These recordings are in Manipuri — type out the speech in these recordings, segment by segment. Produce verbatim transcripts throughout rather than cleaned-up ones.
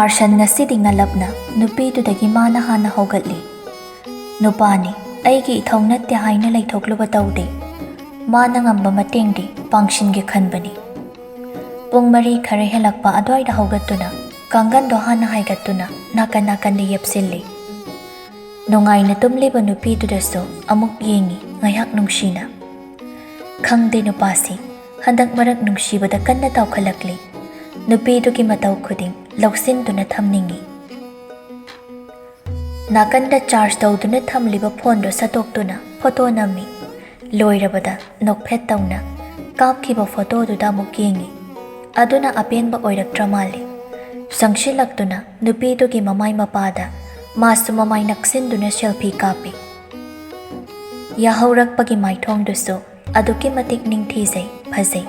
ꯃꯥꯔꯁꯟ ꯉꯁꯤꯗꯤ ꯉꯜꯂꯞꯅ ꯅꯨꯄꯤꯗꯨꯗꯒꯤ ꯃꯥꯅ ꯍꯥꯟꯅ ꯍꯧꯒꯠꯂꯤ꯫ "ꯅꯨꯄꯥꯅꯤ, ꯑꯩꯒꯤ ꯏꯊꯧ ꯅꯠꯇꯦ ꯍꯥꯏꯅ ꯂꯩꯊꯣꯛꯂꯨꯕ ꯇꯧꯗꯦ꯫ ꯃꯥꯅ ꯉꯝꯕ ꯃꯇꯦꯡꯗꯤ ꯄꯥꯡꯁꯤꯟꯒꯦ ꯈꯟꯕꯅꯤ꯫" ꯄꯨꯡ ꯃꯔꯤ ꯈꯔ ꯍꯦꯜꯂꯛꯄ ꯑꯗ꯭ꯋꯥꯏꯗ ꯍꯧꯒꯠꯇꯨꯅ ꯀꯥꯡꯒꯟꯗꯣ ꯍꯥꯟꯅ ꯍꯥꯏꯒꯠꯇꯨꯅ ꯅꯥꯀꯟ ꯅꯥꯀꯟꯗ ꯌꯦꯞꯁꯤꯜꯂꯤ꯫ ꯅꯨꯡꯉꯥꯏꯅ ꯇꯨꯝꯂꯤꯕ ꯅꯨꯄꯤꯗꯨꯗꯁꯨ ꯑꯃꯨꯛ ꯌꯦꯡꯉꯤ ꯉꯥꯏꯍꯥꯛ ꯅꯨꯡꯁꯤꯅ꯫ ꯈꯪꯗꯦ ꯅꯨꯄꯥꯁꯤ ꯍꯟꯗꯛ ꯃꯔꯛ ꯅꯨꯡꯁꯤꯕꯗ ꯀꯟꯅ ꯇꯥꯎꯈꯠꯂꯛꯂꯤ꯫ ꯅꯨꯄꯤꯗꯨꯒꯤ ꯃꯇꯧ ꯈꯨꯗꯤꯡ ꯂꯧꯁꯤꯟꯗꯨꯅ ꯊꯝꯅꯤꯡꯏ꯫ ꯅꯥꯀꯟꯗ ꯆꯥꯔꯖ ꯇꯧꯗꯨꯅ ꯊꯝꯂꯤꯕ ꯐꯣꯟꯗꯨ ꯁꯠꯇꯣꯛꯇꯨꯅ ꯐꯣꯇꯣ ꯅꯝꯃꯤ꯫ ꯂꯣꯏꯔꯕꯗ ꯅꯣꯛꯐꯦꯠ ꯇꯧꯅ ꯀꯥꯞꯈꯤꯕ ꯐꯣꯇꯣꯗꯨꯗ ꯑꯃꯨꯛ ꯌꯦꯡꯉꯤ꯫ ꯑꯗꯨꯅ ꯑꯄꯦꯟꯕ ꯑꯣꯏꯔꯛꯇ꯭ꯔ ꯃꯥꯜꯂꯤ꯫ ꯆꯪꯁꯤꯜꯂꯛꯇꯨꯅ ꯅꯨꯄꯤꯗꯨꯒꯤ ꯃꯃꯥꯏ ꯃꯄꯥꯗ ꯃꯥꯁꯨ ꯃꯃꯥꯏ ꯅꯛꯁꯤꯟꯗꯨꯅ ꯁꯦꯜꯐꯤ ꯀꯥꯞꯄꯤ꯫ ꯌꯥꯍꯧꯔꯛꯄꯒꯤ ꯃꯥꯏꯊꯣꯡꯗꯨꯁꯨ ꯑꯗꯨꯛꯀꯤ ꯃꯇꯤꯛ ꯅꯤꯡꯊꯤꯖꯩ, ꯐꯖꯩ꯫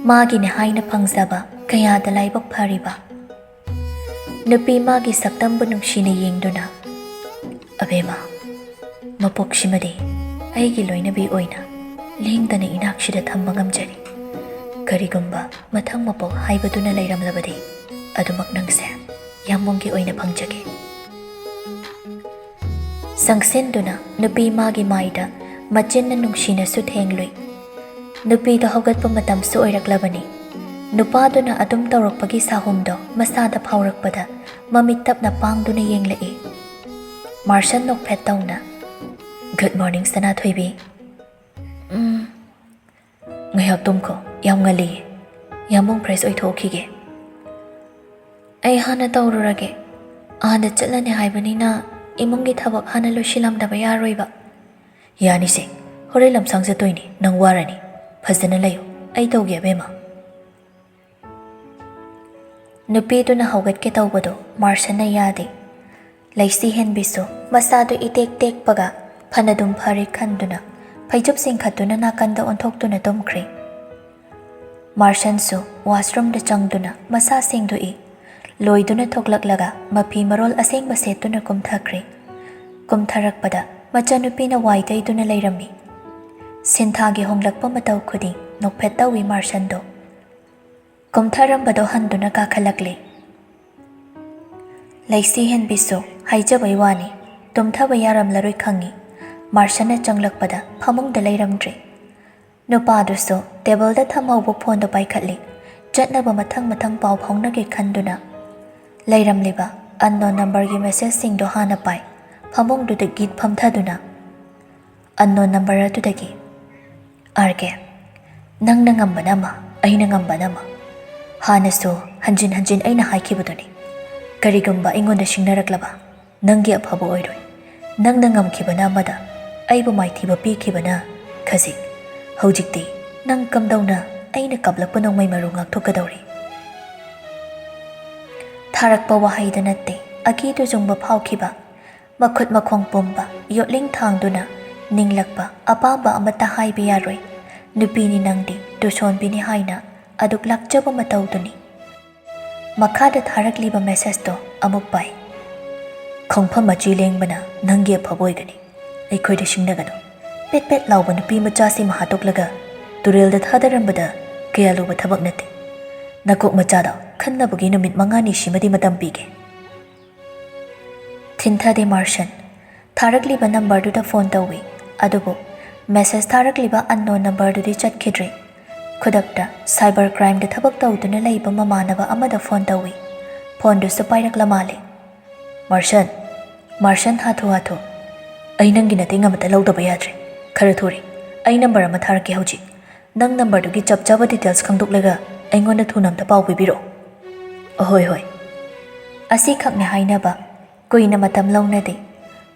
ꯃꯥꯒꯤꯅꯦ ꯍꯥꯏꯅ ꯐꯪꯖꯕ ꯀꯌꯥꯗ ꯂꯥꯏꯕꯛ ꯐꯔꯤꯕ꯫ ꯅꯨꯄꯤ ꯃꯥꯒꯤ ꯁꯛꯇꯝꯕꯨ ꯅꯨꯡꯁꯤꯅ ꯌꯦꯡꯗꯨꯅ, "ꯑꯕꯦꯝꯃ, ꯃꯄꯣꯛꯁꯤꯃꯗꯤ ꯑꯩꯒꯤ ꯂꯣꯏꯅꯕꯤ ꯑꯣꯏꯅ ꯂꯦꯡꯗꯅ ꯏꯅꯥꯛꯁꯤꯗ ꯊꯝꯕ ꯉꯝꯖꯔꯤ꯫ ꯀꯔꯤꯒꯨꯝꯕ ꯃꯊꯪ ꯃꯄꯣꯛ ꯍꯥꯏꯕꯗꯨꯅ ꯂꯩꯔꯝꯂꯕꯗꯤ ꯑꯗꯨꯃꯛ ꯅꯪꯁꯦ ꯌꯥꯝꯕꯨꯡꯒꯤ ꯑꯣꯏꯅ ꯐꯪꯖꯒꯦ꯫" ꯆꯪꯁꯤꯟꯗꯨꯅ ꯅꯨꯄꯤ ꯃꯥꯒꯤ ꯃꯥꯏꯗ ꯃꯆꯤꯟꯅ ꯅꯨꯡꯁꯤꯅꯁꯨ ꯊꯦꯡꯂꯨꯏ꯫ ꯅꯨꯄꯤꯗꯣ ꯍꯧꯒꯠꯄ ꯃꯇꯝꯁꯨ ꯑꯣꯏꯔꯛꯂꯕꯅꯤ꯫ ꯅꯨꯄꯥꯗꯨꯅ ꯑꯗꯨꯝ ꯇꯧꯔꯛꯄꯒꯤ ꯁꯥꯍꯨꯝꯗꯣ ꯃꯁꯥꯗ ꯐꯥꯎꯔꯛꯄꯗ ꯃꯃꯤꯠ ꯇꯞꯅ ꯄꯥꯡꯗꯨꯅ ꯌꯦꯡꯂꯛꯏ꯫ ꯃꯥꯔꯁꯟ ꯅꯣꯛꯐꯦꯠ ꯇꯧꯅ, "Good morning, ꯁꯅꯥꯊꯣꯏꯕꯤ꯫ ꯎꯝ, ꯉꯥꯏꯍꯥꯛ ꯇꯨꯝꯈꯣ, ꯌꯥꯝ ꯉꯜꯂꯤꯌꯦ꯫ ꯌꯥꯝꯕꯨꯡ fresh ꯑꯣꯏꯊꯣꯛꯈꯤꯒꯦ꯫" "ꯑꯩ ꯍꯥꯟꯅ ꯇꯧꯔꯨꯔꯒꯦ꯫ ꯑꯥꯗ ꯆꯠꯂꯅꯤ ꯍꯥꯏꯕꯅꯤꯅ ꯏꯃꯨꯡꯒꯤ ꯊꯕꯛ ꯍꯥꯟꯅ ꯂꯣꯏꯁꯤꯜꯂꯝꯗꯕ ꯌꯥꯔꯣꯏꯕ꯫" "ꯌꯥꯅꯤꯁꯦ, ꯍꯣꯔꯦꯟ ꯂꯝꯁꯥꯡ ꯆꯠꯇꯣꯏꯅꯤ, ꯅꯪ ꯋꯥꯔꯅꯤ꯫ ꯐꯖꯅ ꯂꯩꯌꯨ, ꯑꯩ ꯇꯧꯒꯦ ꯑꯕꯦꯝꯃ꯫" ꯅꯨꯄꯤꯗꯨꯅ ꯍꯧꯒꯠꯀꯦ ꯇꯧꯕꯗꯨ ꯃꯥꯔꯁꯟꯅ ꯌꯥꯗꯦ꯫ ꯂꯩꯁꯤ ꯍꯦꯟꯕꯤꯁꯨ ꯃꯁꯥꯗꯨ ꯏꯇꯦꯛ ꯇꯦꯛꯄꯒ ꯐꯅꯗꯨꯝ ꯐꯔꯦ ꯈꯟꯗꯨꯅ ꯐꯩꯖꯨꯞ ꯆꯤꯡꯈꯠꯇꯨꯅ ꯅꯥꯀꯟꯗ ꯑꯣꯟꯊꯣꯛꯇꯨꯅ ꯇꯨꯝꯈ꯭ꯔꯦ꯫ ꯃꯥꯔꯁꯟꯁꯨ ꯋꯥꯁꯔꯨꯝꯗ ꯆꯪꯗꯨꯅ ꯃꯁꯥ ꯁꯦꯡꯗꯣꯛꯏ꯫ ꯂꯣꯏꯗꯨꯅ ꯊꯣꯛꯂꯛꯂꯒ ꯃꯐꯤ ꯃꯔꯣꯜ ꯑꯁꯦꯡꯕ ꯁꯦꯠꯇꯨꯅ ꯀꯨꯝꯊꯈ꯭ꯔꯦ꯫ ꯀꯨꯝꯊꯔꯛꯄꯗ ꯃꯆꯥꯅꯨꯄꯤꯅ ꯋꯥꯏ ꯇꯩꯗꯨꯅ ꯂꯩꯔꯝꯃꯤ꯫ ꯁꯤꯟꯊꯥꯒꯤ ꯍꯣꯡꯂꯛꯄ ꯃꯇꯧ ꯈꯨꯗꯤꯡ ꯅꯣꯛꯐꯦꯠ ꯇꯧꯏ ꯃꯥꯔꯁꯟꯗꯣ꯫ ꯀꯨꯝꯊꯔꯝꯕꯗꯣ ꯍꯟꯗꯨꯅ ꯀꯥꯈꯠꯂꯛꯂꯦ꯫ ꯂꯩꯁꯤ ꯍꯦꯟꯕꯤꯁꯨ ꯍꯥꯏꯖꯕꯩ ꯋꯥꯅꯤ, ꯇꯨꯝꯊꯕ ꯌꯥꯔꯝꯂꯔꯣꯏ ꯈꯪꯉꯤ꯫ ꯃꯥꯔꯁꯟꯅ ꯆꯪꯂꯛꯄꯗ ꯐꯃꯨꯡꯗ ꯂꯩꯔꯝꯗ꯭ꯔꯦ꯫ ꯅꯨꯄꯥꯗꯨꯁꯨ ꯇꯦꯕꯜꯗ ꯊꯝꯍꯧꯕ ꯐꯣꯟꯗꯣ ꯄꯥꯏꯈꯠꯂꯤ꯫ ꯆꯠꯅꯕ ꯃꯊꯪ ꯃꯊꯪ ꯄꯥꯎ ꯐꯥꯎꯅꯒꯦ ꯈꯟꯗꯨꯅ ꯂꯩꯔꯝꯂꯤꯕ unknown numberꯒꯤ messageꯁꯤꯡꯗꯣ ꯍꯥꯟꯅ ꯄꯥꯏ꯫ ꯐꯃꯨꯡꯗꯨꯗ ꯒꯤꯠ ꯐꯝꯊꯗꯨꯅ unknown number ꯑꯗꯨꯗꯒꯤ, "ꯑꯥꯔ ꯀꯦ, ꯅꯪꯅ ꯉꯝꯕꯅ ꯑꯃ, ꯑꯩꯅ ꯉꯝꯕꯅ ꯑꯃ꯫ ꯍꯥꯟꯅꯁꯨ ꯍꯟꯖꯤꯟ ꯍꯟꯖꯤꯟ ꯑꯩꯅ ꯍꯥꯏꯈꯤꯕꯗꯨꯅꯤ, ꯀꯔꯤꯒꯨꯝꯕ ꯑꯩꯉꯣꯟꯗ ꯁꯤꯡꯅꯔꯛꯂꯕ, ꯅꯪꯒꯤ ꯑꯐꯕ ꯑꯣꯏꯔꯣꯏ꯫ ꯅꯪꯅ ꯉꯝꯈꯤꯕꯅ ꯑꯃꯗ, ꯑꯩꯕꯨ ꯃꯥꯏꯊꯤꯕ ꯄꯤꯈꯤꯕꯅ ꯈꯖꯤꯛ꯫ ꯍꯧꯖꯤꯛꯇꯤ ꯅꯪ ꯀꯝꯗꯧꯅ ꯑꯩꯅ ꯀꯥꯞꯂꯛꯄ ꯅꯣꯡꯃꯩ ꯃꯔꯨ ꯉꯥꯛꯊꯣꯛꯀꯗꯧꯔꯤ?" ꯊꯥꯔꯛꯄ ꯋꯥꯍꯩꯗ ꯅꯠꯇꯦ, ꯑꯀꯤ ꯇꯨꯖꯨꯡꯕ ꯐꯥꯎꯈꯤꯕ, ꯃꯈꯨꯠ ꯃꯈꯣꯡ ꯄꯨꯝꯕ ꯌꯣꯠꯂꯤꯡ ꯊꯥꯡꯗꯨꯅ ꯅꯤꯡꯂꯛꯄ ꯑꯄꯥꯝꯕ ꯑꯃꯠꯇ ꯍꯥꯏꯕ ꯌꯥꯔꯣꯏ꯫ ꯅꯨꯄꯤꯅꯤ ꯅꯪꯗꯤ, ꯇꯨꯁꯣꯟꯕꯤꯅꯤ ꯍꯥꯏꯅ ꯑꯗꯨꯛ ꯂꯥꯛꯆꯕ ꯃꯇꯧꯗꯨꯅꯤ꯫ ꯃꯈꯥꯗ ꯊꯥꯔꯛꯂꯤꯕ messageꯇꯣ ꯑꯃꯨꯛ ꯄꯥꯏ꯫ "ꯈꯣꯡꯐꯝ ꯃꯆꯤ ꯂꯦꯡꯕꯅ ꯅꯪꯒꯤ ꯑꯐꯕ ꯑꯣꯏꯒꯅꯤ꯫ ꯑꯩꯈꯣꯏꯗ ꯁꯤꯡꯅꯒꯅꯨ꯫ ꯄꯦꯠ ꯄꯦꯠ ꯂꯥꯎꯕ ꯅꯨꯄꯤ ꯃꯆꯥꯁꯤꯃ ꯍꯥꯠꯇꯣꯛꯂꯒ ꯇꯨꯔꯦꯜꯗ ꯊꯥꯗꯔꯝꯕꯗ ꯀꯌꯥ ꯂꯨꯕ ꯊꯕꯛ ꯅꯠꯇꯦ꯫ ꯅꯀꯣꯛ ꯃꯆꯥꯗꯣ ꯈꯟꯅꯕꯒꯤ ꯅꯨꯃꯤꯠ ꯃꯉꯥꯅꯤ ꯁꯤꯃꯗꯤ ꯃꯇꯝ ꯄꯤꯒꯦ꯫" ꯊꯤꯟꯊꯗꯦ ꯃꯥꯔꯁꯟ꯫ ꯊꯥꯔꯛꯂꯤꯕ numberꯗꯨꯗ ꯐꯣꯟ ꯇꯧꯏ, ꯑꯗꯨꯕꯨ message ꯊꯥꯔꯛꯂꯤꯕ unknown numberꯗꯨꯗꯤ ꯆꯠꯈꯤꯗ꯭ꯔꯦ꯫ ꯈꯨꯗꯛꯇ cyber crimeꯗ ꯊꯕꯛ ꯇꯧꯗꯨꯅ ꯂꯩꯕ ꯃꯃꯥꯟꯅꯕ ꯑꯃꯗ ꯐꯣꯟ ꯇꯧꯏ꯫ ꯐꯣꯟꯗꯨꯁꯨ ꯄꯥꯏꯔꯛꯂ ꯃꯥꯜꯂꯦ꯫ "ꯃꯥꯔꯁꯟ, ꯃꯥꯔꯁꯟ, ꯍꯥꯊꯨ ꯍꯥꯊꯨ꯫ ꯑꯩ ꯅꯪꯒꯤ ꯃꯇꯦꯡ ꯑꯃꯠꯇ ꯂꯧꯗꯕ ꯌꯥꯗ꯭ꯔꯦ꯫ ꯈꯔ ꯊꯨꯔꯦ꯫ ꯑꯩ number ꯑꯃ ꯊꯥꯔꯛꯀꯦ ꯍꯧꯖꯤꯛ꯫ ꯅꯪ numberꯗꯨꯒꯤ ꯆꯞ ꯆꯥꯕ details ꯈꯪꯗꯣꯛꯂꯒ ꯑꯩꯉꯣꯟꯗ ꯊꯨꯅ ꯑꯝꯇ ꯄꯥꯎ ꯄꯤꯕꯤꯔꯛꯑꯣ꯫" "ꯑꯍꯣꯏ, ꯍꯣꯏ꯫" ꯑꯁꯤꯈꯛꯅꯦ ꯍꯥꯏꯅꯕ꯫ ꯀꯨꯏꯅ ꯃꯇꯝ ꯂꯧꯅꯗꯦ꯫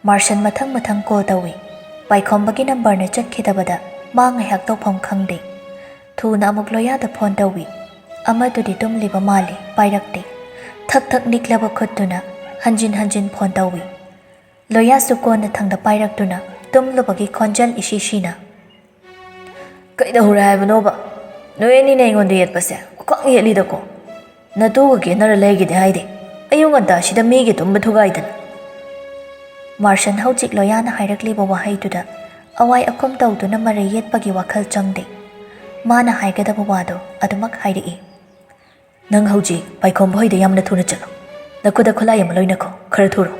ꯃꯥꯔꯁꯟ ꯃꯊꯪ ꯃꯊꯪ call ꯇꯧꯏ꯫ ꯄꯥꯏꯈꯣꯝꯕꯒꯤ numberꯅ ꯆꯠꯈꯤꯗꯕꯗ ꯃꯥ ꯉꯥꯏꯍꯥꯛ ꯇꯧꯐꯝ ꯈꯪꯗꯦ꯫ ꯊꯨꯅ ꯑꯃꯨꯛ ꯂꯣꯌꯥꯗ ꯐꯣꯟ ꯇꯧꯏ꯫ ꯑꯃꯗꯨꯗꯤ ꯇꯨꯝꯂꯤꯕ ꯃꯥꯜꯂꯤ, ꯄꯥꯏꯔꯛꯇꯦ꯫ ꯊꯛ ꯊꯛ ꯅꯤꯛꯂꯕ ꯈꯨꯠꯇꯨꯅ ꯍꯟꯖꯤꯟ ꯍꯟꯖꯤꯟ ꯐꯣꯟ ꯇꯧꯏ꯫ ꯂꯣꯌꯥꯁꯨ ꯀꯣꯟꯅ ꯊꯪꯗ ꯄꯥꯏꯔꯛꯇꯨꯅ ꯇꯨꯝꯂꯨꯕꯒꯤ ꯈꯣꯟꯖꯦꯜ ꯏꯁꯤ ꯁꯤꯅ, "ꯀꯩꯗꯧꯔꯦ ꯍꯥꯏꯕꯅꯣꯕ? ꯅꯣꯏ ꯑꯅꯤꯅ ꯑꯩꯉꯣꯟꯗ ꯌꯦꯠꯄꯁꯦ ꯈꯨꯈꯪ ꯌꯦꯠꯂꯤꯗꯀꯣ꯫ ꯅꯇꯨꯒ ꯀꯦꯅꯔ ꯂꯩꯒꯦꯗꯤ ꯍꯥꯏꯗꯦ, ꯑꯌꯨꯛ ꯉꯟꯇꯥꯁꯤꯗ ꯃꯤꯒꯤ ꯇꯨꯝꯕ ꯊꯨꯒꯥꯏꯗꯅ꯫" ꯃꯥꯔꯁꯟ ꯍꯧꯖꯤꯛ ꯂꯣꯌꯥꯅ ꯍꯥꯏꯔꯛꯂꯤꯕ ꯋꯥꯍꯩꯗꯨꯗ ꯑꯋꯥꯏ ꯑꯈꯨꯝ ꯇꯧꯗꯨꯅ ꯃꯔꯩ ꯌꯦꯠꯄꯒꯤ ꯋꯥꯈꯜ ꯆꯪꯗꯦ꯫ ꯃꯥꯅ ꯍꯥꯏꯒꯗꯕ ꯋꯥꯗꯣ ꯑꯗꯨꯃꯛ ꯍꯥꯏꯔꯛꯏ꯫ "ꯅꯪ ꯍꯧꯖꯤꯛ ꯄꯥꯏꯈꯣꯝꯕ ꯍꯣꯏꯗ ꯌꯥꯝꯅ ꯊꯨꯅ ꯆꯠꯂꯣ꯫ ꯅꯈꯨꯠꯇ ꯈꯨꯠꯂꯥꯏ ꯑꯃ ꯂꯣꯏꯅꯈꯣ, ꯈꯔ ꯊꯨꯔꯣ꯫